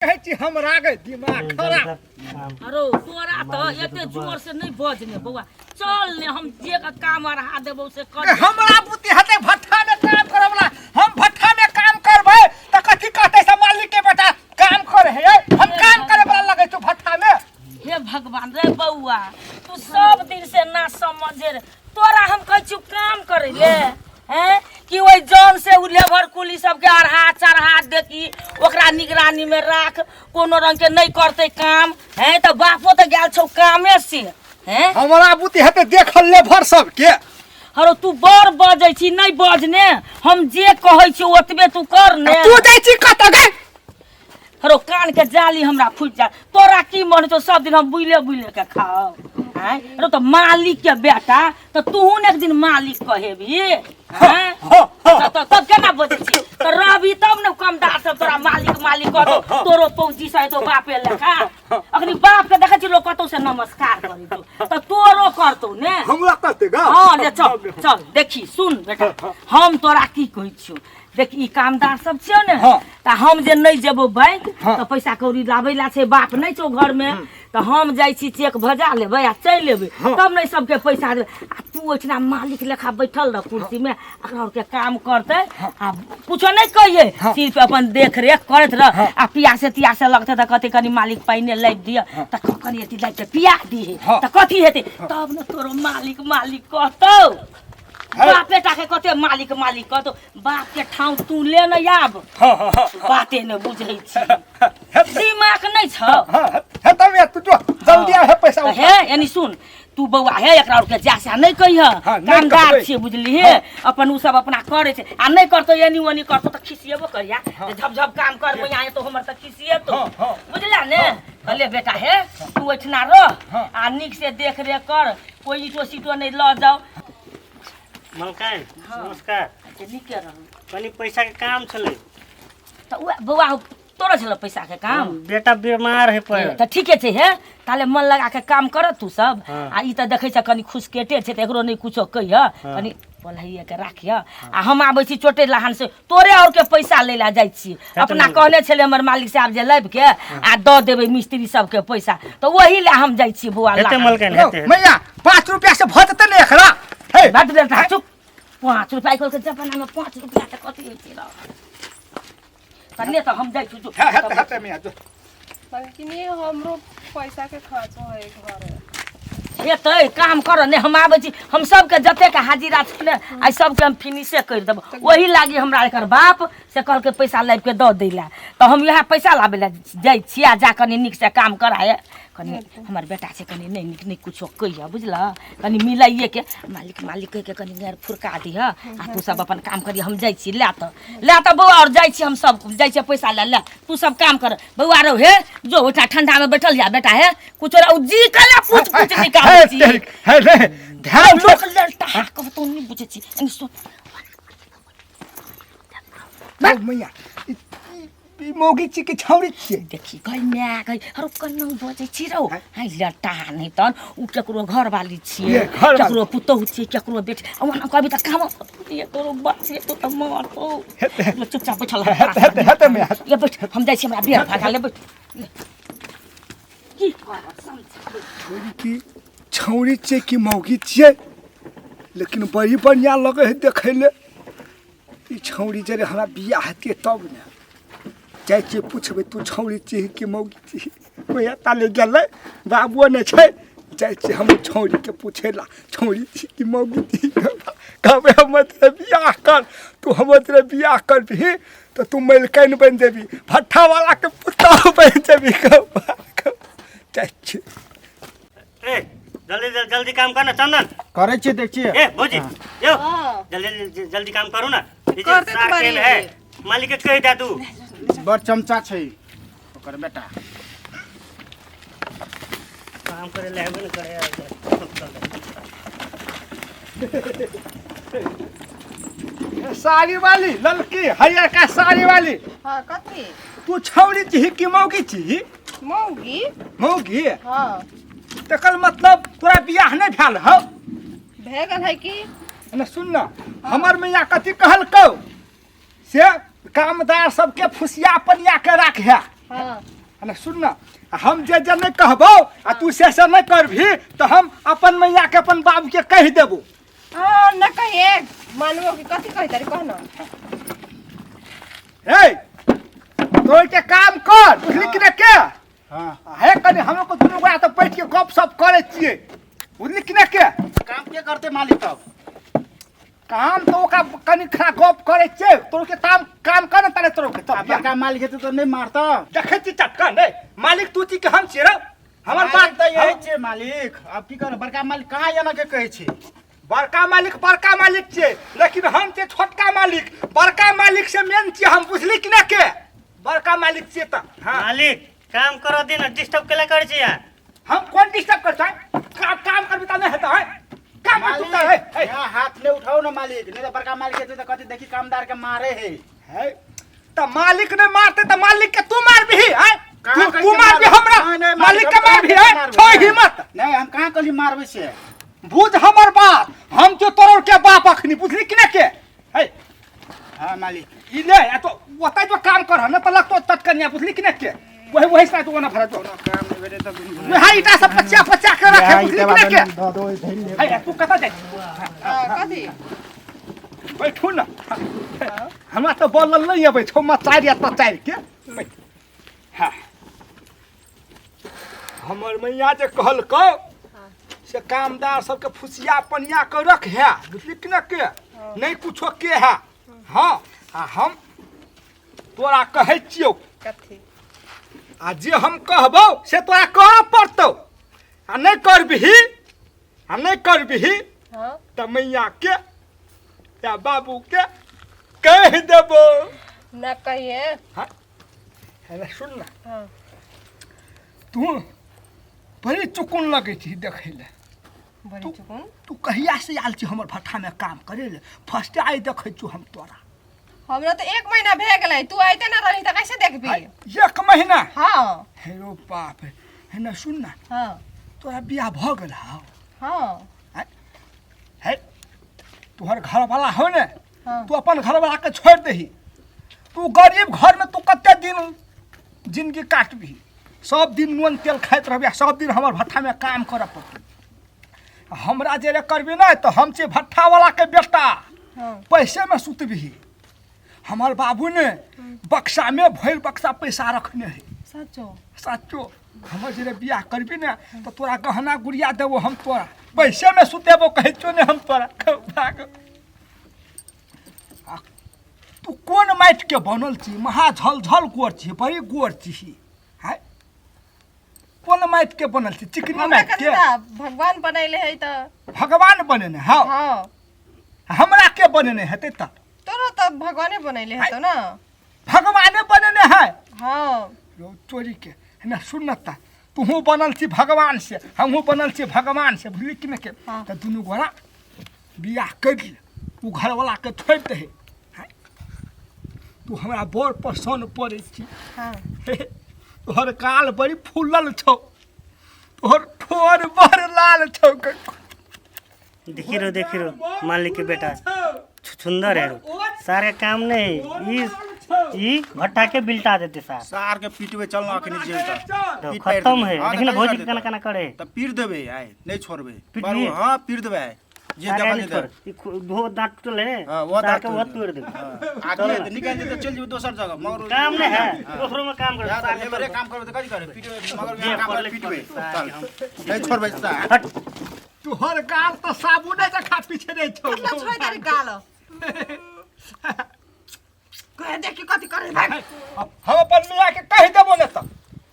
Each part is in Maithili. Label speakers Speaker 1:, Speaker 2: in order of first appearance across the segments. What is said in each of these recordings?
Speaker 1: कहै छी हमरा गे दिमाग खराब।
Speaker 2: अरे तोरा तऽ एते जोर से नहीं बजने बौआ, चल ने हम जे का काम अढ़ा देबौ से कर।
Speaker 1: ए, हमरा बुद्धि हेतै भट्ठा में काम करे वाला। हम भट्ठा में काम करबै तऽ कथी कहतै से मालिक के बेटा काम करे है। हम काम करे वाला लगै छौ भट्ठा में?
Speaker 2: हे भगवान रे बौआ, तू सब दिन से ना समझे रे। तोरा हम कहै छियौ काम करे ले हैं कि ओहि जन से उ लेबर कुली सबके अढ़ा चढ़ा देखी, ओकरा निगरानी में राख, कोनो रंग के नहीं करते काम हैं तऽ बापो तऽ गेल छौ कामे से हैं।
Speaker 1: हमरा बुद्धि हेतै देखल लेबर सबके।
Speaker 2: हरो तू बड़ बजै छी, नहीं बजने, हम जे कहै छी ओतबे तू कर ने।
Speaker 1: तू जाइ छी कतऽ गे?
Speaker 2: हरो कान के जाली हमरा फूटि जा। तोरा की मन छौ सब दिन हम बुले बुले के खाओ आँय? अरे तऽ मालिक के बेटा तऽ तूहू ने एक दिन मालिक कहेबी आँय? तब केना बजै छी? तऽ रहबी तब ने कमदार सब तोरा मालिक मालिक कहतौ, तोरो पौजी से हेतौ बापे लेखा। अखनी बाप के देखै छी लोक कतौ से नमस्कार करै छौ तऽ तोरो करतौ ने।
Speaker 1: हमरा करतै गा?
Speaker 2: हँ ले चल चल। देखी सुन बेटा, हम तोरा की कहै छियौ, देख ई कामदार सब छियौ ने। तऽ हम जे नहि जेबौ बैंक तऽ पैसा कौड़ी लाबै ला छै, बाप नहि छौ घरमे, तऽ हम जाइ छी चेक भजा लेबै आ चलि एबै, तब ने सबके पैसा देबै। आ तू ओहिठिना मालिक लेखा बैठल रह कुर्सीमे, एकरा आरके काम करतै आ कुछो नहि कहियै, सिर्फ अपन देख रेख करैत रह। आ पियासे तियासे लगतै तऽ कहतै कनि मालिक पानिए लाबि दिअ, तऽ कनि अथी लाबि कऽ पिया दिहे तऽ कथी हेतै? तब ने तोरो मालिक मालिक कहतौ। बाप बेटा के कते मालिक मालिक कहतौ, बाप के ठाव तू ले न आब। बाते ने बुझै छी, दिमाग नहि छौ।
Speaker 1: हे तब यार तू जो जल्दी आ, हे पैसा
Speaker 2: तऽ हे यानी सुन तू बौआ, हे एकरा आरके जा से नहि कहिह।
Speaker 1: हाँ, नहि
Speaker 2: कामदार
Speaker 1: कहबै।
Speaker 2: छियै बुझलिही, अपन उ सब अपना करै छै आ नहि करतौ एनी ओनी करतौ तऽ खिसिएबो करिया, जे झप झप काम कर मैया एतो हमर तऽ खिसिएतौ।
Speaker 1: हाँ, हाँ।
Speaker 2: बुझला ने? कहले बेटा हे तू ओहिठिना रह आ नीक से देख रेख कर, कोई ईटो सीटो नहि लऽ जाओ।
Speaker 3: मलकाइन नमस्कार।
Speaker 2: अच्छा, नीके रहू।
Speaker 3: कनि पैसा के काम छलै।
Speaker 2: तऽ उएह बौआ हौ, तोरो छलौ पैसा के काम?
Speaker 3: बेटा बीमार है पर।
Speaker 2: तऽ ठीके छै, हे ताले मन लगा के काम कर तू सब। आ ई तऽ देखै छ कनि खुशकेटे छै, तऽ एकरो नहि कुछो कहिह, कनि पलहैये के राखिह। आ हम आबै छी चोटे लहान से तोरे और के पैसा लै ला जाइ छी। अपना कहने छलै हमर मालिक साहब जे लाबि के आ दऽ देबै मिस्त्री सबके पैसा, तऽ ओही ला हम जाइ छी बौआ
Speaker 3: हेतै
Speaker 2: लहान।
Speaker 3: मलकाइन हेतै, हेतै।
Speaker 1: मैया 5 रुपया से भऽ जेतै ने एकरा? हे
Speaker 2: बात बेटा चुप। 5 रुपया आइ काल्हिके जमानामे 5 रुपया तऽ कथी होइ छै रौ? तऽ तऽ हम जाइ छी जो।
Speaker 1: हेतै हेतै मैया जो।
Speaker 4: मलकिनी हमरो पैसा के खर्च है घरे।
Speaker 2: हेतै काम कर ने, हम आबै छी। हम सबके जतेक हाजिरा छै ने आइ सबके हम फिनिशे करि देब। ओही लागी हमरा एकर बाप से कहलकै पैसा लाबि के दऽ दै लए, तऽ हम इएह पैसा लाबै लए जाइ छी। आ जा कनि नीकसँ काम कराए, कनि हमर बेटा छै कनि नहि नीक, नहि कुछो कहिह बुझलह, कनि मिलाइए के मालिक मालिक कहिके कनि गारि फुरका दिह आ तू सब अपन काम करिह। हम जाइ छी लए तऽ लए तऽ बौआ आओर जाइ छी, हम सब जाइ छियै पैसा लए लए, तू सब काम कर बौआ। रौ हे जो ओहिठाम ठंडा में बैठल जा बेटा, हे कुछो रे, उ जी कला पूछ पूछ निकालै छी।
Speaker 1: हे रे ध्यान
Speaker 2: लोक ललटा कहतो नहि बुझै छी। एनी सुन
Speaker 1: मैया, ई मौगी छी कि छौड़ी छियै?
Speaker 2: देखी गई माय गई, हरो कन्ना बजै छी रौ। हाय लटा नहि तहन उ केकरो घरवाली छियै,
Speaker 1: ये, घरवाली।
Speaker 2: केकरो पुतोहु छियै, केकरो बेटी। आ ओना कहबी तऽ काम ये तोरो बाप ये तो तऽ मारतौ।
Speaker 1: हेतै।
Speaker 2: चुपचाप बैठल रह।
Speaker 1: हेतै, हेतै, हेतै मैया, हेतै।
Speaker 2: ले बैठ, हम जाइ छी, हमरा बेर भागा ले बैठ। ले। की करब समझाबै।
Speaker 1: छोरी की छौड़ी छियै कि मौगी छियै, लेकिन बड़ी बढ़िआँ लगै है देखै ले ई छौड़ी। जरे हमरा बियाह हेतै तब ने जाइ छियै पुछबै, तू छौड़ी छिही कि मौगी छिही? भैया ताले गेलै, बाबुओ नहि छै। जाइ छियै हम छौड़ीके पूछै ला, छौड़ी छी कि मौगी छी? कहबै हमर तोरे बियाह कर, तू हमर तोरे बियाह करबिही तऽ तू मलिकाइन बनि जेबही, भट्ठावालाके पुतहु बनि जेबही। कहबै जाइ छियै।
Speaker 3: ए जल्दी जल्दी जल्दी काम कर ना चंदन।
Speaker 5: करै छियै, देख छियै।
Speaker 3: ए भौजी यो
Speaker 4: हाँ।
Speaker 3: जल्दी जल्दी जल्दी काम करू ना। ई जे
Speaker 4: करते तो
Speaker 3: सार
Speaker 4: बारी
Speaker 3: केल है
Speaker 4: है।
Speaker 3: मालिक के कहि दे तू।
Speaker 5: बड़ चमचा छै ओकर बेटा।
Speaker 3: काम करे ले हेबे न करे।
Speaker 1: साड़ी वाली ललकी हरियर का साड़ी वाली।
Speaker 4: हाँ कथी?
Speaker 1: तू छौड़ी छी कि मौगी छी?
Speaker 4: मौगी।
Speaker 1: मौगी?
Speaker 4: हाँ।
Speaker 1: तकर मतलब तोरा बियाह नहि भेल हौ?
Speaker 4: भए गेल है की।
Speaker 1: ने सुन न, हमर मैया कथी कहलकौ से कामदार सबके फुसिया पनिया के राख है।
Speaker 4: हाँ।
Speaker 1: ना सुन ना, हम जे जे नहीं कहबो आ तू से से नहीं करबी तो हम अपन मैया के अपन बाबू के कह देबो।
Speaker 4: हाँ न कहिए मानबो कि कथी कहि तारी कह न।
Speaker 1: हे तोर के काम कर, बुझली कि ने के?
Speaker 5: हाँ।
Speaker 1: हे कनी हम को दुनू गोरा तो बैठ के गप सप करे छियै, बुझली कि ने के?
Speaker 5: काम के करते मालिक तब?
Speaker 1: काम तो ओकरा कनी खड़ा गप करे छियै, तोर के काम काम कर न तारे तोर के तब।
Speaker 5: बड़का मालिक हेतै तो नहीं मारता।
Speaker 1: देखै छी चटका नहीं मालिक तू छी कि हम छियै रे? हमर बात
Speaker 5: त यही छै मालिक, अब की कर बड़का मालिक कहाँ एना के कहै छै?
Speaker 1: बड़का मालिक बड़का मालिक छियै, लेकिन हम छियै छोटका मालिक। बड़का मालिक से मेन छियै हम, बुझली कि ने के? बड़का मालिक छियै त। हाँ
Speaker 3: मालिक काम करो दिन डिस्टर्ब केला करै छी यहाँ?
Speaker 1: हम कोन डिस्टर्ब करतै? काम करबी त नहीं हेतै, काम कर
Speaker 5: मालिक,
Speaker 1: तू है है
Speaker 5: यहाँ हाथ नहीं उठाओ ना मालिक, नहीं तो बड़का मालिक हेतै त कथी देखी कामदार के मारे है।
Speaker 1: है त मालिक ने मारते त मालिक के तू मारबी है?
Speaker 5: कहाँ
Speaker 1: तू
Speaker 5: कहै
Speaker 1: तू मारबी
Speaker 5: छियै मारबै?
Speaker 1: हमरा?
Speaker 5: नहीं, नहीं,
Speaker 1: मालिक के
Speaker 5: हम कहाँ
Speaker 1: मारबी
Speaker 5: कहै
Speaker 1: है?
Speaker 5: मारबै?
Speaker 1: छो हिम्मत
Speaker 5: नहीं, हम कहाँ कहली मारबै से?
Speaker 1: बुझ हमर बात, हम तो तोर के बाप अखनी, बुझली कि ने के? है
Speaker 5: हाँ मालिक।
Speaker 1: ई ले आ तो ओतै जो काम कर न त लगतो तटकनिया, बुझली कि ने के? वही वही साथ ओना भरा जो
Speaker 5: काम नहीं भेटै त
Speaker 1: वही ईटा सब पचा पचा के रखे, बुझली कि ने के? है तू कतऽ जाइ?
Speaker 4: हाँ, कथी?
Speaker 1: बैठू न, हमरा तऽ बोलल नहि अबै छौ मचारि या तचारि के। हाँ हमर मैया जे कहलकौ से कामदार सबके फुसिया पनिया के रख है, बुझली कि ने के? नहीं कुछो के है। हाँ आ हम तोरा कहै छियौ
Speaker 4: कथी?
Speaker 1: आ जे हम कहबौ से तोरा करऽ पड़तौ, आ नहीं करबिही, आ नहीं करबिही
Speaker 4: हाँ
Speaker 1: तऽ मैया के या बाबू के कह देबो।
Speaker 4: न कहिए।
Speaker 1: हाँ है सुन ना।
Speaker 4: हाँ
Speaker 1: तू बड़ी चुकुन लगै छी देखै ले।
Speaker 4: बड़ी चुकुन?
Speaker 1: तू कहिया से आयल छी हमर भट्ठा में काम करे ले? फर्स्ट I देखै छु हम तोरा।
Speaker 4: हमरा तो 1 महीना भे गेलै, तू आइते ना रही त कैसे देखबी?
Speaker 1: 1 महीना?
Speaker 4: हाँ।
Speaker 1: हे रो बाप रे। हे ना सुन ना।
Speaker 4: हाँ।
Speaker 1: तोरा बियाह भ गेल हौ?
Speaker 4: हाँ।
Speaker 1: हे तोहर घरवाला हो ने?
Speaker 4: हाँ।
Speaker 1: तू अपन घरवाला के छोड़ दही, तू गरीब घर में तू कते दिन जिंदगी काटबी? सब दिन नून तेल खाइत रहबी, सब दिन हमर भट्ठा में काम करऽ पड़तौ। हमरा जे रे करबी ना तो हम छियै भट्ठा वाला के बेटा।
Speaker 4: हाँ।
Speaker 1: पैसे में सुतबी। हमर बाबू ने बक्सा में भरि बक्सा पैसा रखने है।
Speaker 4: सचो?
Speaker 1: सचो। हमर जे रे बियाह करबी ने तो तोरा गहना गुड़िया देबो हम, तोरा पैसे में सुतेबो कहै छौ ने हम तोरा। भाग। आ तू कोन माटि के बनल छी? महा झलझल गोर छी, बड़ी गोर छी। है कोन माटि के बनल छी? चिकनी
Speaker 4: हमरा
Speaker 1: माटि
Speaker 4: कथी
Speaker 1: के?
Speaker 4: त भगवान बनैले है त।
Speaker 1: भगवान बनेने हौ?
Speaker 4: हाँ।
Speaker 1: हमरा के बनेने हेतै त?
Speaker 4: तोरो त भगवाने बनैले हेतौ ना।
Speaker 1: भगवाने बनेने है?
Speaker 4: हाँ।
Speaker 1: रो चोरी के है ना। सुन न त, तुहू बनल छी भगवान से, हमहूँ बनल छी भगवान से, बुझली कि ने के?
Speaker 4: हाँ।
Speaker 1: त दुनू गोरा बियाह कर ले, उ घरवाला के छोड़ि दही। तू हमरा बड़ पसंद पड़ै छी।
Speaker 4: हाँ।
Speaker 1: तोहर गाल बड़ी फूलल छौ, तोहर ठोर बड़ लाल छौ।
Speaker 3: देखी रो, देखी रो मालिक के बेटा सुंदर है रो, सारे काम नहीं ई ई भट्टा के बिलटा देते सार।
Speaker 5: सार के पीटबे चलना अखनी जेल तक।
Speaker 3: तो
Speaker 5: पीट पारि
Speaker 3: खत्म
Speaker 5: देबै।
Speaker 3: है।
Speaker 5: हाँ,
Speaker 3: देखी ना
Speaker 5: तऽ
Speaker 3: भौजी
Speaker 5: कहि
Speaker 3: केना केना करे।
Speaker 5: तऽ पीट देबै आइ, नहीं छोड़बै।
Speaker 3: पीट
Speaker 5: बारू,
Speaker 3: दिए?
Speaker 5: हाँ, पीट देबै आइ। जे
Speaker 3: सारे
Speaker 5: देखल
Speaker 3: नहीं
Speaker 5: जेतै।
Speaker 3: छोड़। ई दो दांत टूटल है।
Speaker 5: हाँ, वो
Speaker 3: सार
Speaker 5: दांत
Speaker 3: के वो
Speaker 5: टूटल।
Speaker 3: तोड़ देबै।
Speaker 5: हाँ, आ की हेतै? निकालि देतै, चलि जेबै दोसर जगह, मगर ओ-
Speaker 3: काम नहीं है,
Speaker 5: हाँ।
Speaker 3: दोसरों में काम कर।
Speaker 5: यार,
Speaker 3: सार के
Speaker 5: लेबरे
Speaker 3: तोड़
Speaker 5: काम करबै तऽ कथी करबै? पीटबै, मगर
Speaker 3: जे
Speaker 5: यहाँ काम
Speaker 3: पड़लै
Speaker 5: करबै, पीटबै।
Speaker 3: पड़लै,
Speaker 5: चल,
Speaker 3: सार
Speaker 5: नहीं छोड़बै सार।
Speaker 3: हट।
Speaker 1: तोहर गाल तऽ साबुने जकाँ पिछड़ै छौ।
Speaker 4: मतलब छोड़ दे गाल। कहे देखी कथी करे भाग।
Speaker 1: हम अपन मियाँ के कहि देबो ने तऽ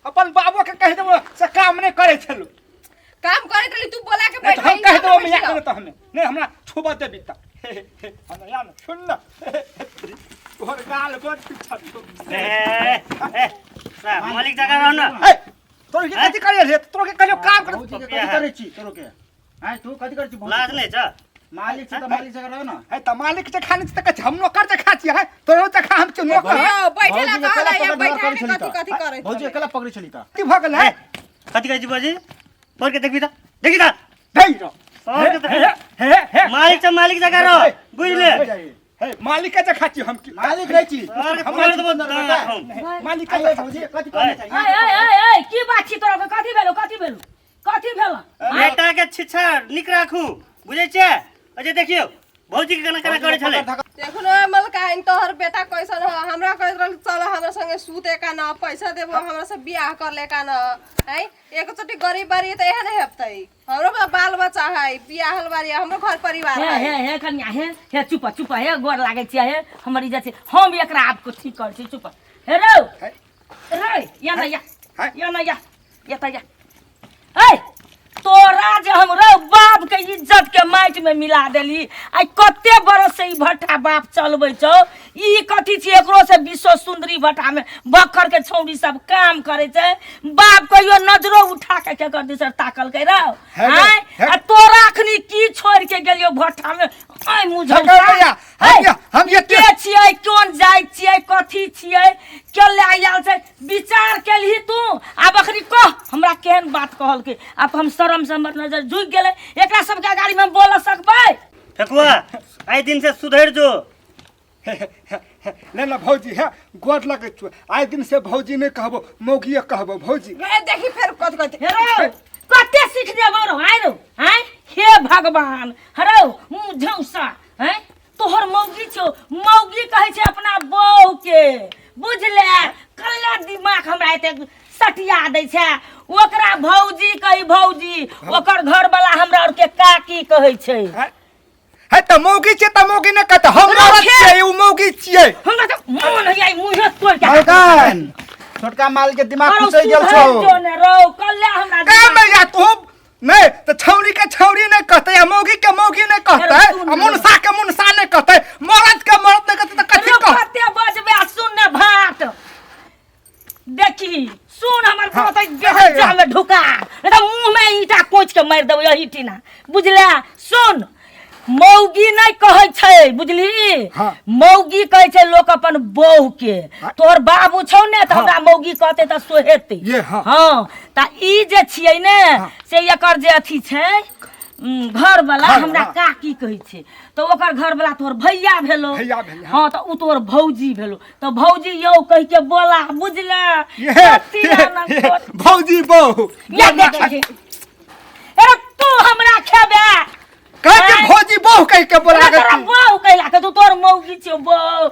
Speaker 1: अपन बाबो के कहि देबो से काम नहि करै छलु।
Speaker 4: काम करे के लिए तू बोला के
Speaker 1: नहीं तो
Speaker 4: बैठ
Speaker 1: हम कहि देबो मियाँ के ने तऽ हमे नहीं हमरा छुबऽ देबी तऽ। हमरा यार सुन न, तोहर गाल बड़ पीछा छौ।
Speaker 3: ए, ए, सार, मालिक जगह रहो ना।
Speaker 1: ए, तोर के कथी करै रे? तोर के कहियो काम कर।
Speaker 5: भौजी के कथी करै छी तोरो के? आँय, तू कथी करै छी भौजी?
Speaker 3: लाज नहीं छ?
Speaker 5: मालिक छै तऽ मालिक जगह रह न।
Speaker 1: है तऽ मालिक जे खाने छै तऽ कहै छै, हम नौकर जे खा छियै, है तोरो जे खा हम छियै नौकर।
Speaker 4: हाँ, बैठे ला
Speaker 5: भौजी के
Speaker 4: कहला,
Speaker 5: केला
Speaker 4: या
Speaker 5: पकड़
Speaker 4: बैठा
Speaker 5: करै
Speaker 4: के
Speaker 5: छली
Speaker 4: कथी
Speaker 5: तऽ।
Speaker 4: कथी करै
Speaker 5: भौजी
Speaker 4: छलै?
Speaker 5: केला पकड़ै छली तऽ।
Speaker 1: की भऽ गेल है?
Speaker 3: कथी कहै छी भौजी? पकड़ के देखबी तऽ, देखी तऽ।
Speaker 1: धैर्य।
Speaker 3: पकड़ के
Speaker 1: हे
Speaker 3: देखी।
Speaker 1: हे हे
Speaker 3: मालिक से मालिक जगह रहो, बुझ ले।
Speaker 1: हे मालिक के देखा छी हम की
Speaker 5: मालिक रहै छी
Speaker 3: अरे
Speaker 1: हम
Speaker 3: फोड़ देबो दाँत हम।
Speaker 1: मालिक के
Speaker 5: आइए
Speaker 1: देखा
Speaker 5: भौजी कथी कहने
Speaker 2: ए
Speaker 5: छै
Speaker 2: ए ए ए की बात छी तोरा के? कथी भेलो कथी भेलो कथी भेलो
Speaker 3: बेटा के छिछा निक राखू बुझै छियै अजय देखियौ भौजी के केना केना करै छलै
Speaker 4: देखो न मलकाइन तोहर बेटा कैसन ह हमरा कहैत रहल चल हमरा संगे सुते का न पैसा देबो हमरा से बियाह कर ले का न है एकचोटि गरीब बारी त एहन हेतै हमरो बा बाल बच्चा है बियाहल बारी हमरो घर परिवार
Speaker 2: हे
Speaker 4: है
Speaker 2: हे हे कन्या हे हे चुप चुप हे गोर लागै छियै हे हमर इज्जत छै हम एकरा आब को ठीक करै छी चुप हे रौ
Speaker 1: हे।
Speaker 2: रे या न या
Speaker 1: हे।
Speaker 2: या न या या त या ए तोरा जे हमरो बाप के इज्जत के माटि में मिला देली आई कते बरस से ई भट्ठा बाप चलबै छौ ई कथी छी एकरो से विश्व सुंदरी भट्ठा में बखर के छौड़ी सब काम करे छै बाप कहियो नजरो उठा के केकर दिस ताकल के रौ
Speaker 1: हे गे,
Speaker 2: आँय?
Speaker 1: हे।
Speaker 2: आ तोरा अखनी की छोड़ के गेलियो भट्ठा में आइ मुझौ
Speaker 1: हे गे भैया, हम ये
Speaker 2: के छियै कोन जाइत छियै कथी छियै के ले आयल छै विचार केलही तू आब अखनी कह हमरा केहन बात कहलकै आब तऽ हम शरम से हमर नजर झुकि गेलै एकरा सबके अगाड़ी मे हम बोल सकबै
Speaker 3: फेकुआ आइ दिन से सुधरि जो
Speaker 1: ले ना भौजी है गोर लगै छौ आइ दिन से भौजी नहि कहबो मौगिए कहबो भौजी
Speaker 4: ए देखी फेर कथी कथी
Speaker 2: हे रौ कते सीख देबो रौ आइ रौ आँय हे भगवान हरौ मुँह झौसा हैं तोहर मौगी छौ मौगी कहै छै अपना बहू के बुझले कल्ला दिमाग हमरा एते सटिया दै छै ओकरा भौजी कही भौजी ओकर घरवाला हमरा आर के काकी कहै छै
Speaker 1: है है तऽ मौगी छियै तऽ मौगी नहि कहतै हम औरत छियै ओ मौगी छियै
Speaker 2: हमरा तऽ मन होइया ई मुँहे तोड़ि के
Speaker 5: मलकाइन छोटका माल के दिमाग
Speaker 2: अरे
Speaker 5: खुसै गेल
Speaker 2: सुधरि
Speaker 5: छौ
Speaker 2: जो ने रौ कल्ला हमरा
Speaker 1: का
Speaker 2: दिमाग
Speaker 1: मैया तू नहीं तऽ छौरी के छौरी नहीं कहतै आ मौगी के मौगी नहीं कहतै
Speaker 2: अरे सुन
Speaker 1: आ मुनसा के मुनसा नहीं कहतै मरद के मरद नहीं कहतै तऽ कथी
Speaker 2: रौ
Speaker 1: कह
Speaker 2: कते बजबे आ सुन ने भात देखी सुन हमर
Speaker 1: हाँ।
Speaker 2: बात देह में ढुका नहीं तऽ मुंह में ईटा कोच के मारि देबै यही टीना बुझले सुन मौगी नहि कहै छै बुझली
Speaker 1: हाँ।
Speaker 2: मौगी कहै छै लोक अपन बहू के
Speaker 1: हाँ।
Speaker 2: तोहर बाबू छौ ने तऽ हमरा मौगी कहतै तऽ सोहेतै
Speaker 1: ये, हाँ।
Speaker 2: हँ तऽ ई जे छियै ने
Speaker 1: हाँ।
Speaker 2: से एकर जे अथी छै घरवला
Speaker 1: घरवला।
Speaker 2: हमरा काकी कहै छै तऽ ओकर घरवला तोहर भैया भेलो
Speaker 1: भैया भेलै,
Speaker 2: हँ तऽ उ तोहर भौजी भेलो तऽ भौजी यौ कहि के बोला बुझले
Speaker 1: ये,
Speaker 2: कथी आनन्द
Speaker 1: ये,
Speaker 2: तोर-
Speaker 1: भौजी बहू
Speaker 2: या देख अरे तू हमरा खेबे
Speaker 1: कह के
Speaker 2: आँय?
Speaker 1: भौजी बहू कह के बोला
Speaker 2: तोरा
Speaker 1: के
Speaker 2: बहू कहिला के तू तोर मौगी छियौ बहू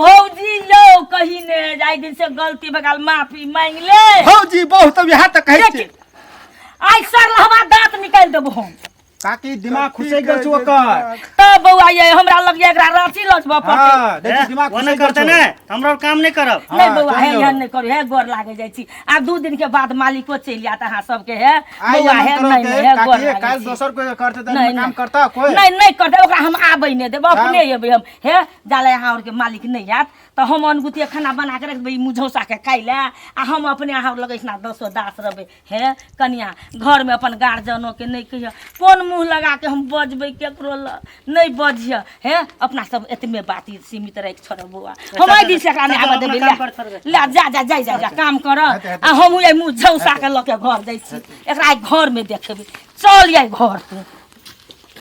Speaker 2: भौजी यौ कही ने जाहि दिन से गलती बगाल माफी मांग ले
Speaker 1: भौजी बहू तब यहाँ तक कहै
Speaker 2: देख
Speaker 1: छी
Speaker 2: आइ सर लहवा दांत निकालि देबो हम
Speaker 5: काकी दिमाग खुसै गेल छौ ओकर
Speaker 2: तब बौआ ये हमरा लग एकरा रांची लऽ जेबऽ पड़तै
Speaker 5: हां देखी दिमाग
Speaker 3: वो नहि
Speaker 5: खुसै गेल
Speaker 3: करतै
Speaker 5: छौ
Speaker 3: ने हमरा और काम नहि करब
Speaker 2: नहि
Speaker 5: हाँ,
Speaker 2: बौआ हे
Speaker 5: चलि
Speaker 2: एहन नहि करू हे गोर लागे जाइ छी आब 2 दिन के बाद मालिको चलि आयत अहाँ सबके हे
Speaker 5: आइ
Speaker 2: बौआ
Speaker 5: एहन
Speaker 2: हे
Speaker 5: करब
Speaker 2: नहि
Speaker 5: ते,
Speaker 2: नहि हे गोर
Speaker 5: काकी
Speaker 2: लागै
Speaker 5: काल्हि
Speaker 2: छी।
Speaker 5: दोसर कोई करतै तऽ
Speaker 2: नहि
Speaker 5: एहिमे काम
Speaker 2: नहि।
Speaker 5: करता कोई
Speaker 2: नहि नहि करतै ओकरा हम आबै नहि देब अपने
Speaker 5: तब?
Speaker 2: एबै हम हे जाले अहाँ आरके मालिक नहि आयत तऽ हम अनगुतिये खाना बना के रख देबै ई मुझौसा के खाइ लए आ हम अपने अहाँ लग एहिठिना दसो दास रहबै हे कनिया घरमे अपन गार्जियनोके नहि कहियो कोन मुँह लगा के हम बजबै केकरो लग नहि बजिह हे अपना सब एतमे बात ई सीमित राखि छोड़ब बौआ हम एहि दिस एकरा नहि आबऽ देबै
Speaker 3: अपना काम कर छोड़बै।
Speaker 2: ले ले जा जा जा जा जा काम कर आ हमहूँ एहि मुँह झौसा के लऽ के घर जाइ छी एकरा आइ घरमे देखेबै चल आइ घर तू